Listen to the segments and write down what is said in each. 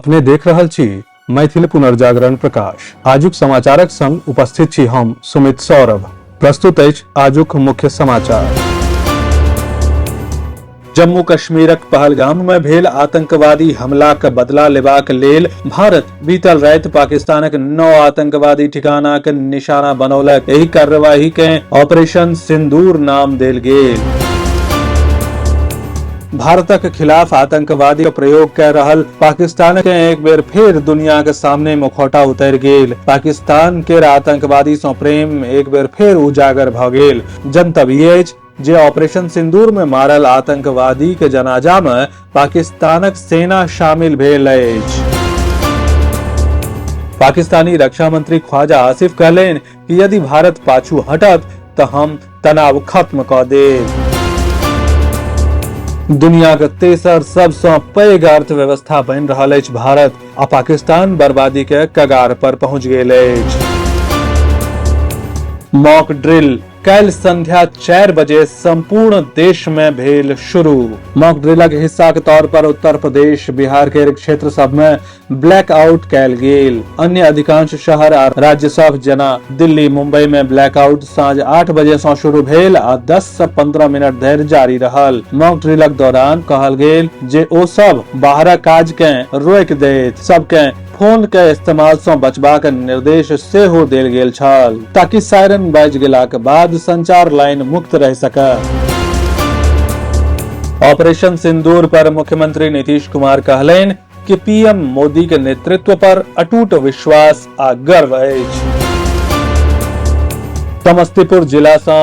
अपने देख रहल छी मैथिल पुनर्जागरण प्रकाश। आजुक समाचारक संग उपस्थित छी हम सुमित सौरभ। प्रस्तुत अछि आजुक मुख्य समाचार। जम्मू कश्मीरक पहलगाम में भेल आतंकवादी हमलाक बदला लेबाक लेल भारत बीतल राति पाकिस्तानक 9 आतंकवादी ठिकानाक निशाना बनौलक। एहि कार्यवाही के ऑपरेशन सिंदूर नाम देल गेल। भारतक खिलाफ आतंकवादी प्रयोग कऽ रहल पाकिस्तान के एक बेर फेर दुनिया के सामने मुखौटा उतरि गेल। पाकिस्तान के आतंकवादी सँ प्रेम एक बेर फेर उजागर भऽ गेल। जनतब ई अछि जे ऑपरेशन सिंदूर में मारल आतंकवादी के जनाजा में पाकिस्तानक सेना शामिल भेल अछि। पाकिस्तानी रक्षा मंत्री ख्वाजा आसिफ कहलनि कि यदि भारत पाछू हटत तऽ हम तनाव खत्म कऽ देब। दुनिया के तेसर सबसँ पैघ अर्थव्यवस्था बनि रहल अछि भारत आ पाकिस्तान बर्बादी के कगार पर पहुंच गेल अछि। मॉक ड्रिल काल्हि संध्या 4 बजे संपूर्ण देश में भेल शुरू। मॉक ड्रिलक हिस्सा के तौर पर उत्तर प्रदेश, बिहार के क्षेत्र सब में ब्लैक आउट कैल गेल। अन्य अधिकांश शहर आ राज्य सब जेना दिल्ली, मुंबई में ब्लैक आउट साँझ 8 बजे सँ शुरू भेल आ 10 से 15 मिनट धरि जारी रहल। मॉक ड्रिलक दौरान कहल गेल जे ओ सब बाहरक काज के रोकि देत, सबके फोन के इस्तेमाल सँ बचबाक निर्देश सेहो देल गेल छल ताकि सायरन बाजि गेलाक बाद संचार लाइन मुक्त रहि सकय। ऑपरेशन सिंदूर पर मुख्यमंत्री नीतीश कुमार कहलनि कि पीएम मोदी के नेतृत्व पर अटूट विश्वास आ गर्व अछि। समस्तीपुर जिला सँ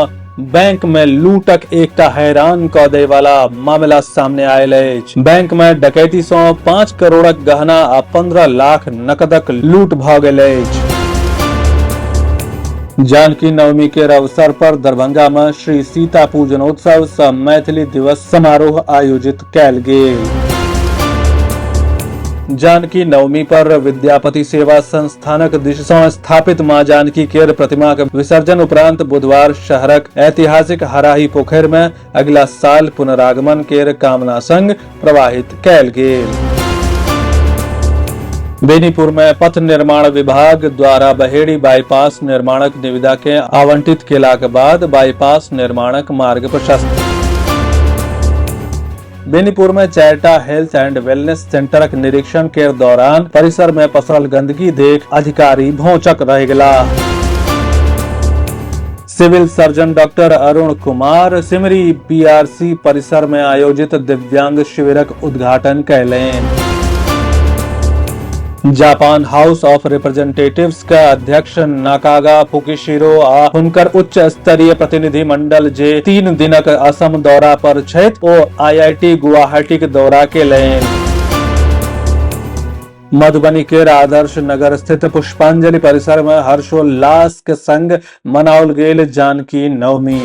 बैंक में लूटक एकटा हैरान क दै वाला मामला सामने आयल अछि। बैंक में डकैती सँ 5 करोड़क गहना आ 15 लाख नकदक लूट भ गेल अछि। जानकी नवमी के अवसर पर दरभंगा में श्री सीता पूजनोत्सव सह मैथिली दिवस समारोह आयोजित कैल गेल। जानकी नवमी पर विद्यापति सेवा संस्थानक दिश सँ स्थापित मां जानकी केर प्रतिमा के विसर्जन उपरांत बुधवार शहरक ऐतिहासिक हराही पोखरि में अगिला साल पुनरागमन केर कामना संग प्रवाहित कैल गेल। बेनीपुर में पथ निर्माण विभाग द्वारा बहेड़ी बाईपास निर्माणक निविदा के आवंटित केलाक बाद बाईपास निर्माणक मार्ग प्रशस्त। बेनीपुर में 4टा हेल्थ एंड वेलनेस सेंटरक निरीक्षण के दौरान परिसर में पसरल गंदगी देख अधिकारी भौचक रह गेलाह। Civil surgeon doctor Arun Kumar Simri PRC परिसर में आयोजित दिव्यांग शिविरक उद्घाटन कयलनि। जापान हाउस ऑफ रिप्रेजेंटेटिव्स के अध्यक्ष नाकागा फुकिशिरो आ हुनकर उच्च स्तरीय प्रतिनिधि मंडल जे 3 दिनक असम दौरा पर छथि ओ आईआईटी गुवाहाटी के दौरा केलनि। मधुबनी के आदर्श नगर स्थित पुष्पांजलि परिसर में हर्षोल्लास के संग मनाओल गेल जानकी नवमी।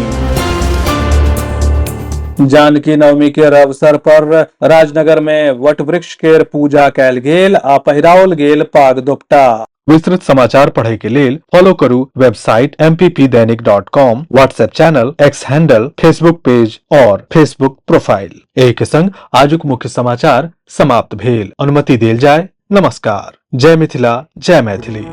जानकी नवमी के अवसर पर राजनगर में वटवृक्ष के पूजा कैल गेल आ पहिराओल गेल पाग दोपटा। विस्तृत समाचार पढ़े के लेल फॉलो करू website mppdainik.com, WhatsApp channel, X handle, Facebook page और फेसबुक प्रोफाइल। एहि के संग आजुक मुख्य समाचार समाप्त भेल। अनुमति देल जाय। नमस्कार। जय मिथिला, जय मैथिली।